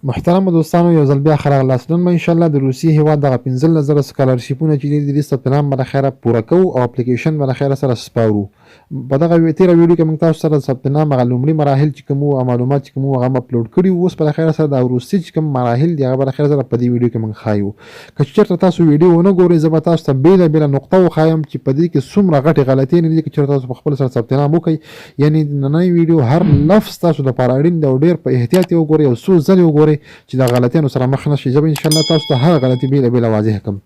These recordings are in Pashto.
محترمو دوستانو یو ځل بیا ښه راغلاست. نن به انشاالله د روسیې هیواد دغه 15,000 سکالرشیپونه چې دي د دې ثبت نام به له خیره پوره کوو او اپلیکیشن به له خیره سره سپارو. په دغه تیره ویډیو کې موږ تاسو سره د ثبت نام هغه لومړي مراحل چې کوم وو او معلومات چې کوم وو هغه اپلوډ کړي وو. اوس به له خیره سره دا وروستي چې کوم مراحل دي هغه به له خیره سره په دې ویډیو کې موږ ښایو. که چېرته تاسو ویډیو ونه ګورئ، زه به تاسو ته بېله بېله نقطه وښایم چې په دې کې څومره غټې غلطۍ نه دي که چېرته تاسو په خپل سره ثبت نام وکړئ. یعنی د نننۍ ویډیو هر لفظ تاسو لپاره اړین دی او ډېر په احتیاط یې وګورئ او څو ځلې وګورئ چې د غلطیانو سره مخ نه شئ. زه به انشاءالله تاسو ته هره غلطي بېله بېله واضح کړم.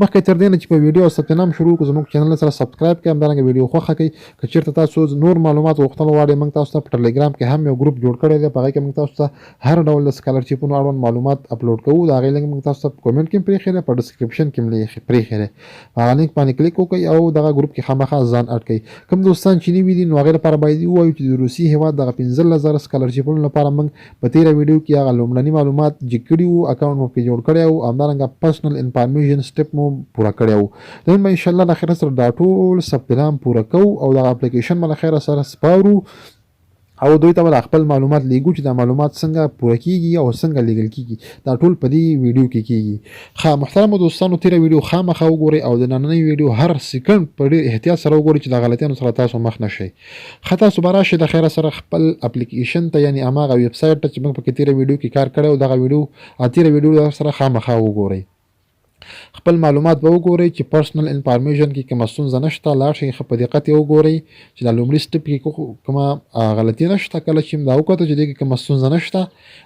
مخکې تر دې نه چې په ویډیو او ثبت نام شروع کړو، زموږ چینل سره سبسکرایب کړئ، همدارنګه ویډیو خوښه کړئ. که چیرته تاسو نور معلومات غوښتل غواړئ، موږ تاسو ته په ټلګرام کې هم یو ګروپ جوړ کړی دی. په هغې کې موږ تاسو ته هر ډول د سکالرشیپونو اړوند معلومات اپلوډ کوو. د هغې لینک موږ تاسو ته په کومنټ کې پرېښی دی، په ډسکرپشن کې پرېښی دی. په هغه لینک باندې کلیک وکړئ او دغه ګروپ کې خامخا ځان اډ کړئ. کوم دوستان چې نوي دي، نو هغې لپاره باید ووایو چې د روسیې هېواد دغه 15,000 سکالرشیپونو لپاره موږ په تېره ویډیو کې هغه لومړني معلومات جګ کړي وو، اکاونټ مو پرې جوړ کړی وو، همدارنګه پرسنل انفارمیشن سټپ مو پوره کړی وو. نن به انشاءالله له خیره سره دا ټول ثبت نام پوره کوو او دغه اپلیکیشن به له خیره سره سپارو او دوی ته به خپل معلومات لیږو چې دا معلومات څنګه پوره کیږي او څنګه لیږل کیږي. دا ټول په دې ویډیو کې کیږي. ښه محترمو دوستانو، تیره ویډیو خامخا وګورئ او د نننۍ ویډیو هر سیکنډ په ډیر احتیاط سره وګورئ چې د غلطیانو سره تاسو مخ نه شئ. ښه، تاسو به راشئ د خیره سره خپل اپلیکیشن ته، یعنی هماغه ویب سایټ ته چې موږ پکې تیره ویډیو کې کار کړی او دغه ویډیو تیره ویډیو سره خامخا وګورئ. خپل معلومات به وګورئ چې پرسنل انفارمیشن کې کومه ستونزه نشته. لاړ شئ، ښه په دقت یې وګورئ چې دا لومړي سټپ کې کومه غلطي نشته. کله چې دا وکته چې دې کې کومه ستونزه نشته،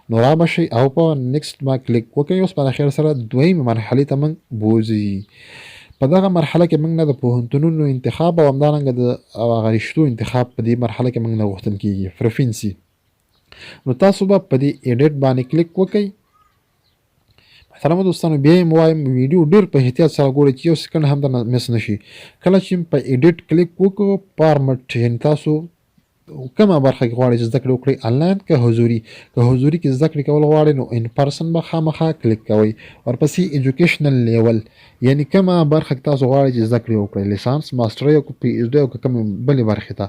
نو را به شئ او په نیکسټ به کلیک وکړئ. اوس په خیر سره دویمې مرحلې ته موږ بوځي. په دغه مرحله کې موږ نه د پوهنتونونو انتخاب او همدارنګه د هغه رشتو انتخاب په دې مرحله کې موږ نه غوښتل کیږي پریفرنسي. نو تاسو به په دې ایډیټ باندې کلیک وکړئ. محترمو دوستانو، بیا یې وایم، ویډیو ډیر په احتیاط سره ګورئ چې یو سیکنډ هم درنه مس نشي. کله چې په ایډیټ کلیک وکړو، فارمټ، یعنی تاسو کومه برخه کې غواړئ چې زده کړې وکړئ، انلاین که حضوري. که حضوري کې زده کړې کول غواړئ، نو ان پرسن به خامخا کلیک کوئ. ورپسې ایجوکیشنل لیول، یعنی کومه برخه کې تاسو غواړئ چې زده کړې وکړئ، لیسانس، ماسټري او پی ایچ ډي او که کومې بلې برخې ته.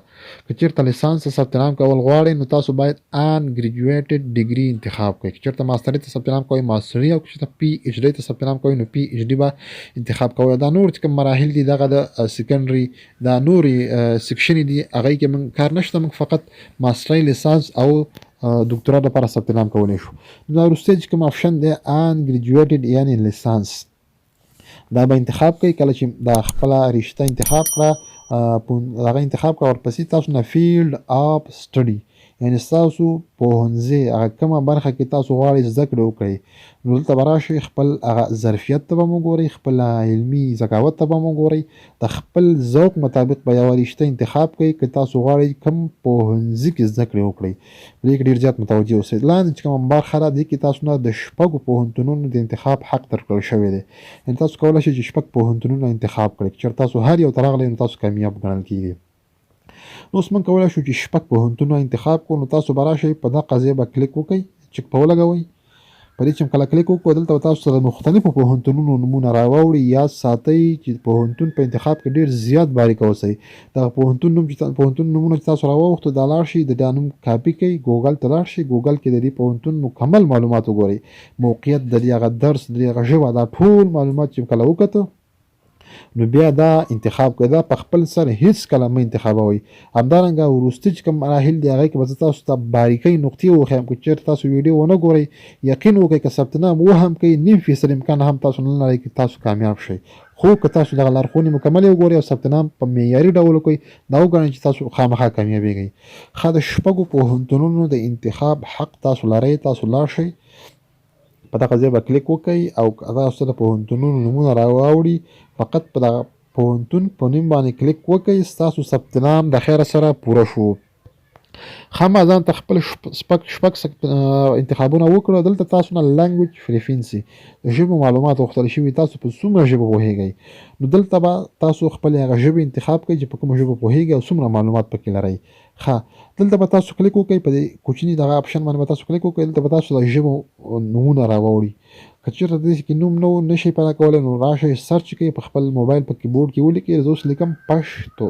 که چېرته لیسانس ته ثبت نام کول غواړئ، نو تاسو باید ان ګریجویټډ ډیګري انتخاب کړئ. که چېرته ماستري ته ثبت نام کوئ، ماستري، او که چېرته پی ایچ ډي ته ثبت نام کوئ، نو پی ایچ ډي به انتخاب کوئ. دا نور چې کوم مراحل دي، دغه د سیکنډري دا نورې سیکشنې دي، هغې کې موږ کار نشته. موږ فقط ماستري، لیسانس او دکتورا لپاره ثبت نام کولی شو. دا وروستی چې کوم آپشن دی، ان ګریجویټډ یعنی لیسانس، دا به انتخاب کړئ. کله چې دا خپله رشته انتخاب کړه، هغه انتخاب کړه، ورپسې تاسو نه فیلډ آف سټډي، یعنی ستاسو پوهنځی هغه کومه برخه کې تاسو غواړئ زده کړې وکړئ. نو دلته به راشئ، خپل هغه ظرفیت ته به مو ګورئ، خپل علمي ذکاوت ته به مو ګورئ، د خپل ذوق مطابق به یوه رشته انتخاب کړئ که تاسو غواړئ کوم پوهنځي کې زده کړې وکړئ. په دې کې ډېر زیات متوجه اوسئ. لاندې چې کومه برخه ده، دې کې تاسو نه د شپږو پوهنتونونو د انتخاب حق درکړل شوی دی، یعنی تاسو کولی شئ چې شپږ پوهنتونونه انتخاب کړئ. که چېرته تاسو هر یو ته راغلئ، نو تاسو کامیاب ګڼل کیږئ. نو اوس موږ کولی شو چې شپږ پوهنتونونه انتخاب کړو. نو تاسو به راشئ، په دغه ځای به کلیک وکړئ، چک په ولګوئ. په دې چې کله کلیک وکړو، دلته به تاسو سره مختلفو پوهنتونونو نومونه راواوړي. یاد ساتئ چې پوهنتون په انتخاب کې ډیر زیات باریک اوسئ. دغه پوهنتون نوم چې پوهنتون نومونه چې تاسو راواوښتو، دا لاړ شئ، د دا نوم کاپي کړئ، ګوګل ته لاړ شئ، ګوګل کې د دې پوهنتون مکمل معلومات وګورئ، موقعیت د دې، هغه درس د دې، هغه ژبه، دا ټول معلومات چې کله وکته، نو بیا دا انتخاب کړئ. دا په خپل سر هیڅ کله مه انتخابوئ. همدارنګه وروستي چې کوم مراحل دي، هغې کې به زه تاسو ته باریکۍ نقطې وښیم. که چېرته تاسو ویډیو ونه ګورئ، یقین وکړئ که ثبت نام و هم کوئ، نیم فیصد امکان هم تاسو نه لرئ که تاسو کامیاب شئ. خو که تاسو دغه لارښوونې مکملې وګورئ او ثبت نام په معیاري ډول وکړئ، دا وګڼئ چې تاسو خامخا کامیابېږئ. ښه، د شپږو پوهنتونونو د انتخاب حق تاسو لرئ. تاسو لاړ شئ، په دغه ځای به کلیک وکړئ او تاسو ته د پوهنتونونو نومونه راواوړي. فقط په دغه پوهنتون په نوم باندې کلیک وکړئ، ستاسو ثبت نام د خیره سره پوره شو. خامخا ځان ته خپل شپږ انتخابونه وکړو. دلته تاسو نه لانګویج پریفرنسي، د ژبو معلومات غوښتل شوي، تاسو په څومره ژبو پوهیږئ. نو دلته به تاسو خپل هغه ژبې انتخاب کړئ چې په کومو ژبو پوهیږئ او څومره معلومات پکې لرئ. ښه، دلته به تاسو کلیک وکړئ، په دې کوچني دغه آپشن باندې به تاسو کلیک وکړئ. دلته به تاسو د ژبو نومونه راوړي. که چېرته دې کې نوم نه نشئ پیدا کولی، نو راشئ، سرچ کړئ، په خپل موبایل په کیبورډ کې ولیکئ. زه اوس لیکم پښتو.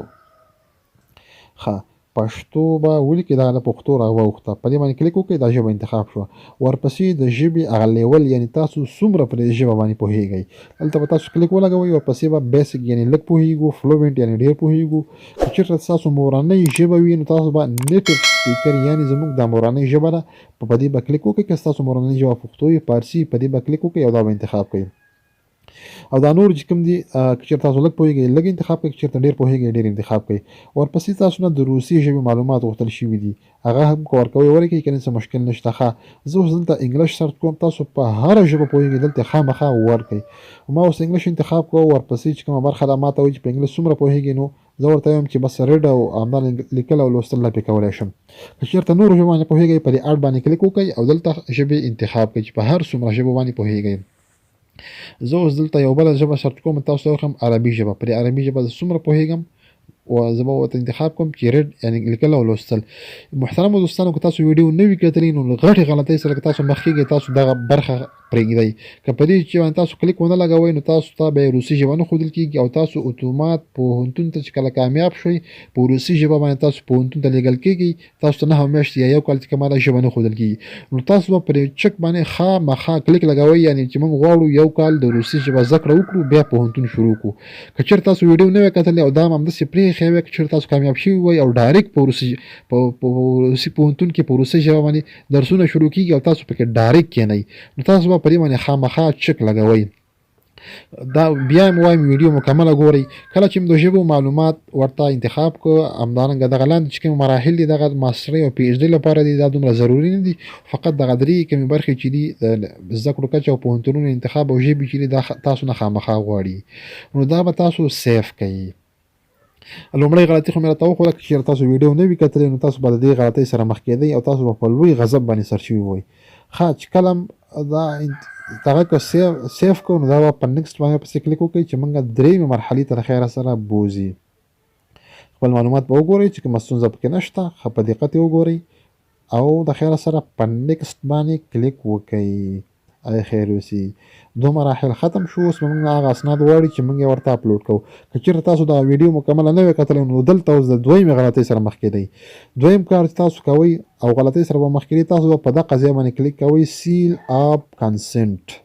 ښه. پښتو به ولیکئ، دغه د پښتو را واوښته، په دې باندې کلیک وکړئ، دا ژبه انتخاب شوه. ورپسې د ژبې هغه لیول، یعنی تاسو څومره په دې ژبه باندې پوهیږئ، دلته به تاسو کلیک ولګوئ. ورپسې به بیسیک یعنی لږ پوهیږو، فلوینټ یعنی ډیر پوهیږو. که چېرته ستاسو مورنۍ ژبه وي نو تاسو به نیټیو سپیکر، یعنی زموږ دا مورنۍ ژبه ده، په دې به کلیک وکړئ. که ستاسو مورنۍ ژبه پښتو وي، فارسي، په دې به کلیک وکړئ او دا به انتخاب کړئ. او دا نور چې کوم دي، که چېرته تاسو لږ پوهېږئ لږ انتخاب کړئ، که چېرته ډېر پوهېږئ ډېر انتخاب کړئ. ورپسې تاسو نه د روسي ژبې معلومات غوښتل شوي دي، هغه هم که ورکوئ ورکړئ، که نه څه مشکل نشته. ښه، زه اوس دلته انګلش سرچ کوم، تاسو په هره ژبه پوهېږئ دلته خامخا ورکړئ. ما اوس انګلش انتخاب کوم. ورپسې چې کومه برخه ده، ما ته وایي چې په انګلش څومره پوهېږئ، نو زه ورته وایم چې بس ریډ او همدا لیکل او لوستل لا پې کولی شم. که چېرته نورو ژبو باندې پوهېږئ، په دې اړ باندې کلیک وکړئ او دلته ژبې انتخاب کړئ چې په هر څومره ژبو باندې پوهېږئ. زه اوس دلته یو بله ژبه سرچ کوم، تاسو ته وښیم، عربي ژبه. په دې عربي ژبه زه څومره پوهېږم او زه به ورته انتخاب کوم چې ریډ یعنی لیکل او لوستل. محترمو دوستانو، که تاسو ویډیو نه وي کتلی نو له غټې غلطۍ سره که تاسو مخ کېږئ، تاسو دغه برخه پرېږدئ. که په دې چې باندې تاسو کلیک ونه لګوئ نو تاسو ته به روسي ژبه نه ښودل کېږي او تاسو اتومات پوهنتون ته چې کله کامیاب شئ، په روسي ژبه باندې تاسو پوهنتون ته لېږل کېږئ. تاسو ته 9 میاشتې یا یو کال چې کومه ژبه نه ښودل کېږي. نو تاسو به پرې چک باندې خامخا کلیک لګوئ، یعنی چې موږ غواړو یو کال د روسي ژبه زده کړه وکړو، بیا پوهنتون شروع کړو. که چېرته تاسو ویډیو نه وی کتلی او دا هم همداسې پرېښی وی، که چېرته تاسو کامیاب شوي وای او ډایرکټ په روسي پوهنتون کې په روسي ژبه باندې درسونه شروع کېږي او تاسو پکې ډایرکټ کېنئ، نو تاسو به په دې باندې خامخا چک لګوئ. دا بیا هم وایم، ویډیو مکمله ګورئ. کله چې د ژبو معلومات ورته انتخاب کو، همدارنګه دغه لاندې چې کوم مراحل دي، دغه ماسټرۍ او پی ایچ ډي لپاره دي، دا دومره ضروري نه دي. فقط دغه درې کومې برخې چې دي، د زده کړو کچه او پوهنتونونو انتخاب او ژبې چې دي، دا تاسو نه خامخا غواړي، نو دا به تاسو سیف کړئ. لومړۍ غلطي خو مې راته وښوده. که چېرې تاسو ویډیو نه وي کتلی نو تاسو به د دې غلطۍ سره مخ کېدئ او تاسو به په لوی غضب باندې سر شوي وئ. ښه، چې کله دا دغه که سیف کو، نو دا به په نیکسټ باندې پسې کلیک وکړئ چې موږ درېیمې مرحلې ته د خیره سره بوځي. خپل معلومات به وګورئ چې کومه ستونزه پکې نشته. ښه په دقت یې وګورئ او د خیره سره په نیکسټ باندې کلیک وکړئ. ای خیر اوسي، دوه مراحل ختم شو. اوس به موږ هغه اسناد غواړي چې موږ یې ورته اپلوډ کوو. که چېرته تاسو دا ویډیو مکمله نه وی کتلی نو دلته اوس د دویمې غلطۍ سره مخ کېدئ. دویم کار چې تاسو کوئ او غلطۍ سره به مخ کېدئ، تاسو به په دقه ځای باندې کلیک کوئ، سیل اپ کنسنټ.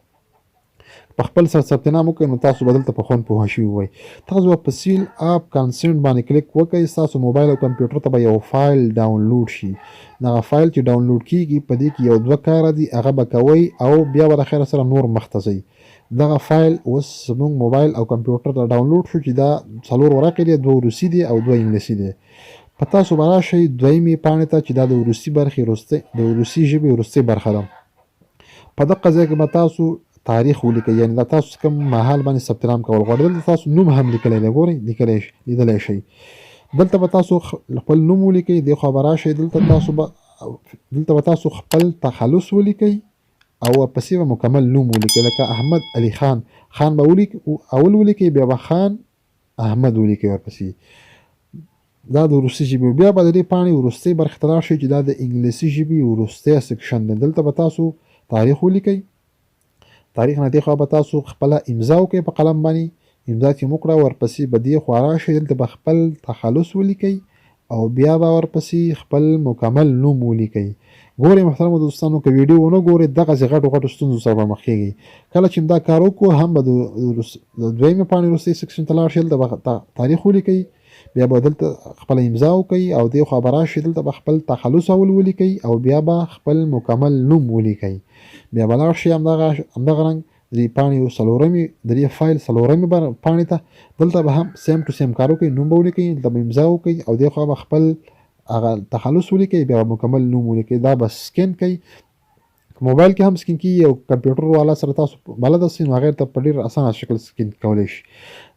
په خپل سر ثبت نام وکړئ نو تاسو به دلته په خوند پوه شوي وئ. تاسو به په سیل اپ کنسنټ باندې کلیک وکړئ، ستاسو موبایل او کمپیوټر ته به یو فایل ډاونلوډ شي. دغه فایل چې ډاونلوډ کیږي، په دې کې یو دوه کاره دي، هغه به کوئ او بیا به د خیره سره نور مخته ځئ. دغه فایل اوس زموږ موبایل او کمپیوټر ته ډاونلوډ شو چې دا څلور ورقې دي، دوه روسي دي او دوه انګلیسي دي. په تاسو به راشئ دویمې پاڼې ته چې دا د روسي برخې وروستۍ، د روسي ژبې وروستۍ برخه ده. په دقه ځای کې به تاسو تاریخ ولیکئ، یعنی دا تاسو کوم مهال باندې ثبت نام کول غواړئ. دلته تاسو نوم هم لیکلی دی، ګورئ، لیکلی لیدلی شئ. دلته به تاسو خپل نوم ولیکئ. دې خوا به راشئ، دلته به تاسو خپل تخلص ولیکئ او ورپسې به مکمل نوم ولیکئ، لکه احمد علي خان. خان به ولیک اول ولیکئ، بیا به خان احمد ولیکئ ورپسې. دا د روسي ژبې. بیا به د دې پاڼې وروستۍ برخې ته لاړ شئ چې دا د انګلیسي ژبې وروستی سکشن دی. دلته به تاسو تاریخ ولیکئ. تاریخ نه دې خوا به تاسو خپله امضا وکړئ په قلم باندې. امضا چې مو کړه، ورپسې به دې خوا راشئ، دلته به خپل تخلص ولیکئ او بیا به ورپسې خپل مکمل نوم ولیکئ. ګورئ محترمو دوستانو، که ویډیو ونه ګورئ دغسې غټو غټو ستونزو سره به مخ کېږئ. کله چې دا کار وکړو، هم به د دویمې پاڼې وروستۍ سکشن ته لاړ شئ، دلته به تاریخ ولیکئ، بیا به دلته خپله امضا وکړئ او دې خوا به راشئ، دلته به خپل تخلص اول ولیکئ او بیا به خپل مکمل نوم ولیکئ. بیا به لاړ شئ همدغه رنګ د دې پاڼې څلورمې، د دې فایل څلورمې پاڼې ته. دلته به هم سیم ټو سیم کار وکړئ، نوم به ولیکئ، دلته به امضا وکړئ او دې خوا به خپل هغه تخلص ولیکئ، بیا به مکمل نوم ولیکئ. دا به سکین کړئ. موبایل کې هم سکین کیږي او کمپیوټر والا سره تاسو بلد یاست نو هغه ته په ډیر اسانه شکل سکین کولی شي.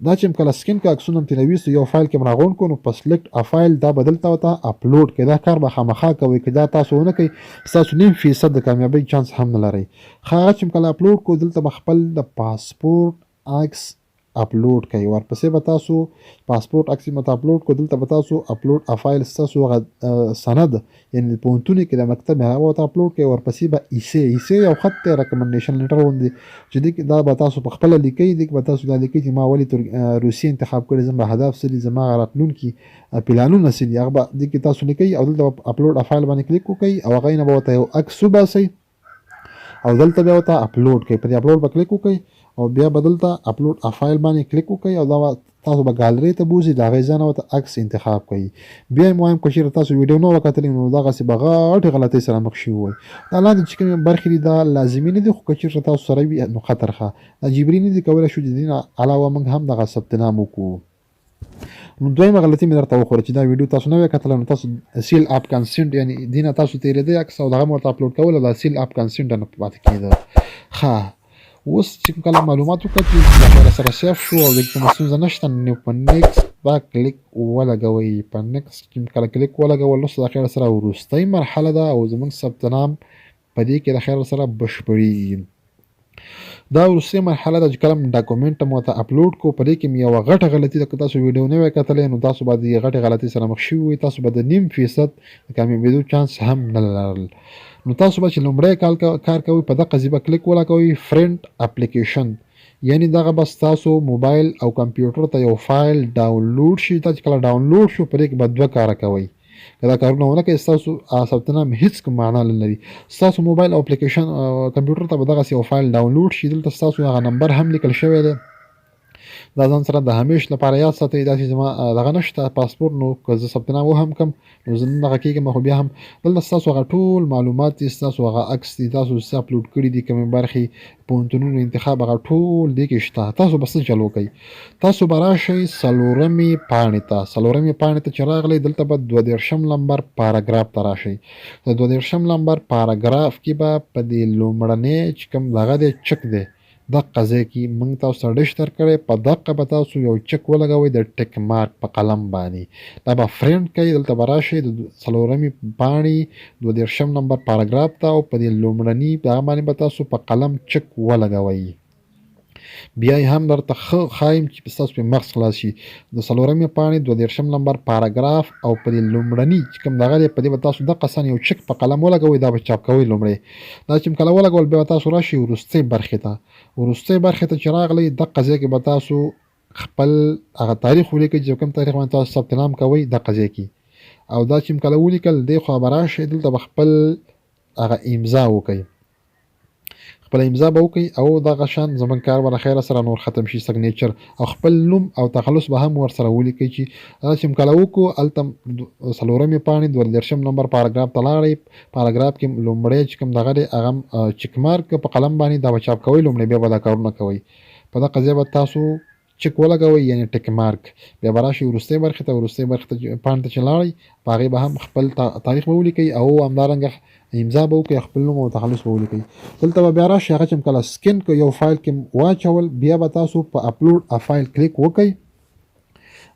دا چې کله سکین کا، عکسونه هم ترې ویستو، یو فایل کې راغونډ کړو، نو په سلیکټ ا فایل دا به دلته ورته اپلوډ کړئ. دا کار به خامخا کوئ. که دا تاسو ونه کړئ، ستاسو نیم فیصد د کامیابۍ چانس هم نه لرئ. ښه، هغه چې کله اپلوډ کړو، دلته به خپل د پاسپورټ عکس اپلوډ کړئ. ورپسې به تاسو پاسپورت عکس مو اپلوډ کو، دلته به تاسو اپلوډ ا فایل ستاسو هغه سند، یعنی د پوهنتون کې د مکتب هغه به ورته اپلوډ کړئ. ورپسې به ایسه یو خط دی، ریکمنډیشن لیټر غوندې چې دې کې دا به تاسو په خپله لیکئ. دې کې به تاسو دا لیکئ چې ما ولې روسیې انتخاب کړې، زما هدف څه دي، زما راتلونکي پلانونه څه دي، هغه به دې کې تاسو لیکئ. او دلته به اپلوډ ا فایل باندې کلیک وکړئ او هغه نه به ورته یو عکس وباسئ او دلته بیا ورته اپلوډ کړئ. په دې اپلوډ به کلیک وکړئ او بیا به دلته اپلوډ ا فایل باندې کلیک وکړئ او دا تاسو به ګالري ته بوځي، د هغې ځای نه ورته عکس انتخاب کړئ. بیا یې وایم که چېرې تاسو ویډیو نه وه کتلې نو دغسې به غټې غلطۍ سره مخ شوي وئ. دا لاندې چې کومې برخې دي دا لازمي نه دي، خو که چېرته تاسو سره وي نو ښه تر ښه، دا جبري نه دي، کولی شو چې د دې نه علاوه موږ هم دغه ثبت نام وکړو. نو دویمه غلطي مې درته وښوده چې دا ویډیو تاسو نه وی کتلی نو تاسو سیل اپ کانسنټ، یعنی دینه تاسو تېرېدی عکس او دغه مو ورته اپلوډ کول او دا سیل اپ کانسنټ نه پاتې کېده. ښه اوس چې کله معلومات وکتل چې دا سره سیف شو او د کومه ستونزه نشته، نو په نیکسټ به کلیک ولګوئ. په نیکسټ چې کله کلیک ولګول اوس د خیر سره وروستۍ مرحله ده او زموږ ثبت نام په دې کې د خیر سره بشپړېږي. دا وروستۍ مرحله ده چې کله موږ ډاکومنټ مو ته اپلوډ کو. په دې کې مې یوه غټه غلطي ده، که تاسو ویډیو نه وی کتلی نو تاسو به د غټې غلطۍ سره مخ شوي وئ، تاسو به د 0.5% د کامیابېدو چانس هم نه لرل. نو تاسو به چې لومړی کال کار کوئ په دقه ځای به کلیک ولګوئ، فرنټ اپلیکیشن، یعنی دغه به ستاسو موبایل او کمپیوټر ته یو فایل ډاونلوډ شي. دا چې کله ډاونلوډ شو په دې کې به دوه کاره کوئ، که دا کارونه ونه کوئ ستاسو ثبت نام هیڅ کوم معنا نه لري. ستاسو موبایل او اپلیکیشن کمپیوټر ته به دغسې یو فایل ډاونلوډ شي، دلته ستاسو هغه نمبر هم لیکل شوی دی، دا ځان سره د همیش لپاره یاد ساتئ. داسې زما دغه نشته پاسپورت، نو که زه ثبت نام وهم کم نو زه نه دغه کېږم، خو بیا هم دلته ستاسو هغه ټول معلومات دي، ستاسو هغه عکس دي، تاسو څه اپلوډ کړي دي، کومې برخې پوهنتونونو انتخاب هغه ټول دې کې شته. تاسو به څه چل وکئ، تاسو به راشئ څلورمې پاڼې ته. څلورمې پاڼې ته چې راغلئ دلته به 32 لمبر پاراګراف ته راشئ. د 32 لمبر پاراګراف کې به په دې لومړنی چې کوم دغه دی چک دی، دقه ځای کې موږ تاسو ته ډش درکړی، په دقه به تاسو یو چک ولګوئ د ټیک مارک په قلم باندې، دا به فرینډ کوي. دلته به راشئ د څلورمې پاڼې 32 نمبر پاراګراف ته او په دې لومړني دغه باندې به تاسو په قلم چک ولګوئ. بیا یې هم درته ښه ښایم چې ستاسو پې مغز خلاص شي. د څلورمې پاڼې 32 نمبر پاراګراف او په دې لومړني چې کوم دغه دی په دې به تاسو دقه سن یو چک په قلم ولګوئ، دا به چاپ کوئ لومړی. دا چې کله ولګول بیا به تاسو راشئ وروستۍ برخې ته. وروستۍ برخې ته چې راغلئ دقه ځای کې به تاسو خپل هغه تاریخ ولیکئ چې کوم تاریخ باندې تاسو ثبت نام کوئ دقه ځای کې. او دا چې کله ولیکل دې خوا به راشئ، دلته به خپل هغه امضا وکړئ، خپل امضا به وکړئ او دغه شان زموږ کار به له خیره سره نور ختم شي. سګنیچر او خپل نوم او تخلص به هم ورسره ولیکئ چې دا چې کله وکړو هلته څلورمې پاڼې 32 نمبر پاراګراف ته لاړئ. پاراګراف کې لومړی چې کوم دغه دی هغه چک مارک په قلم باندې دا به چاپ کوئ لومړی، بیا به دا کارونه کوئ. په دغه ځای به تاسو چک ولګوئ یعنی ټیک مارک. بیا به راشئ وروستۍ برخې ته. وروستۍ برخې ته پاڼې ته چې لاړئ په هغې به هم خپل تاریخ به ولیکئ او همدارنګه امضا به وکړئ، خپل نوم او تخلص به ولیکئ. دلته به بیا راشئ هغه چې کله سکن که یو فایل کې واچول بیا به تاسو په اپلوډ ا فایل کلیک وکړئ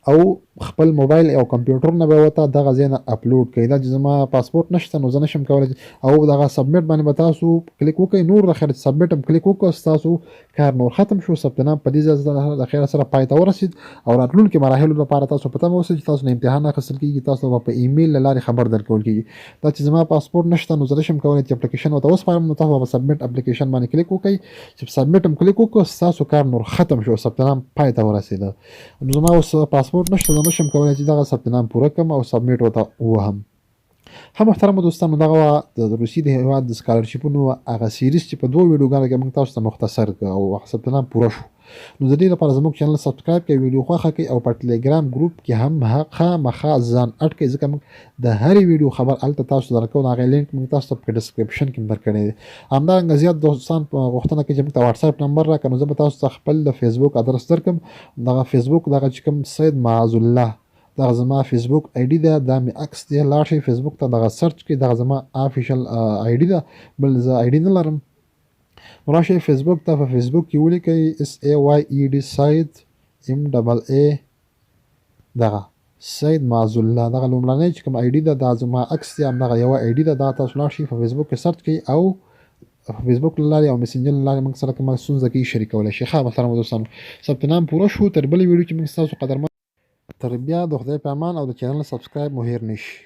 او خپل موبایل او کمپیوټر نه به ورته دغه ځای نه اپلوډ کړئ. دا چې زما پاسپورت نشته نو زه نشم کولی او دغه سبمیټ باندې به تاسو کلیک وکړئ. نور د خیره سبمیټ هم کلیک وکړو ستاسو کار نور ختم شو. ثبت نام په دې ځای د خیره سره پای ته ورسید او راتلونکي مراحلو لپاره تاسو په تمه اوسئ چې تاسو نه امتحان اخیستل کیږي، تاسو به په ایمیل له لارې خبر درکول کیږي. دا چې زما پاسپورت نشته نو زه نشم کولی چې اپلیکیشن ورته وسپارم، نو تاسو به سبمیټ اپلیکیشن باندې کلیک وکړئ. چې سبمیټ هم کلیک وکړو ستاسو کار نور ختم شو، ثبت نام پای ته ورسېده. نو زما اوس پاسپورت نشته، زه نشم کولی چې دغه ثبت نام پوره کړم او سبمیټ ورته ووهم. ښه محترمو دوستانو، دغه وه د روسیې د هیواد د سکالرشیپونو هغه سیریز چې په دوو ویډیوګانو کې موږ تاسو ته مختصر کړ او ثبت نام پوره شو. نو د دې لپاره زموږ چینل سبسکرایب کړئ، ویډیو خوښه کړئ او په ټلیګرام ګروپ کې هم خامخا ځان اډ کړئ، ځکه موږ د هرې ویډیو خبر هلته تاسو ته درکوو. د هغې لینک موږ تاسو ته په ډسکرپشن کې درکړی دی. همدارنګه زیات دوستان غوښتنه کوي چې موږ ته واتساپ نمبر راکړه، نو زه به تاسو ته خپل د فیسبوک ادرس درکړم. دغه فیسبوک دغه چې کوم سید معاذ الله دغه زما فیسبوک آی ډي ده، دا مې عکس دی، لاړ شئ فیسبوک ته دغه سرچ کړئ، دغه زما افیشل آی ډي ده، بل زه آی ډي نه لرم. نو راشئ فیسبوک ته، په فیسبوک کې ولیکئ اس ای وای ای ډي سید ایم ډبل ای دغه سید معاذ الله، دغه لومړنی چې کوم آی ډي ده دا زما عکس دی، همدغه یوه آی ډي ده، دا تاسو لاړ شئ په فیسبوک کې سرچ کړئ او په فیسبوک له لارې او میسنجر له لارې موږ سره کومه ستونزه کې شریکولی شئ. ښه محترمو دوستانو، ثبت نام پوره شو. تر بلې ویډیو چې موږ ستاسو قدرمن، تر بیا د خدای په امان او د چینل سبسکرایب مو هیر نشي.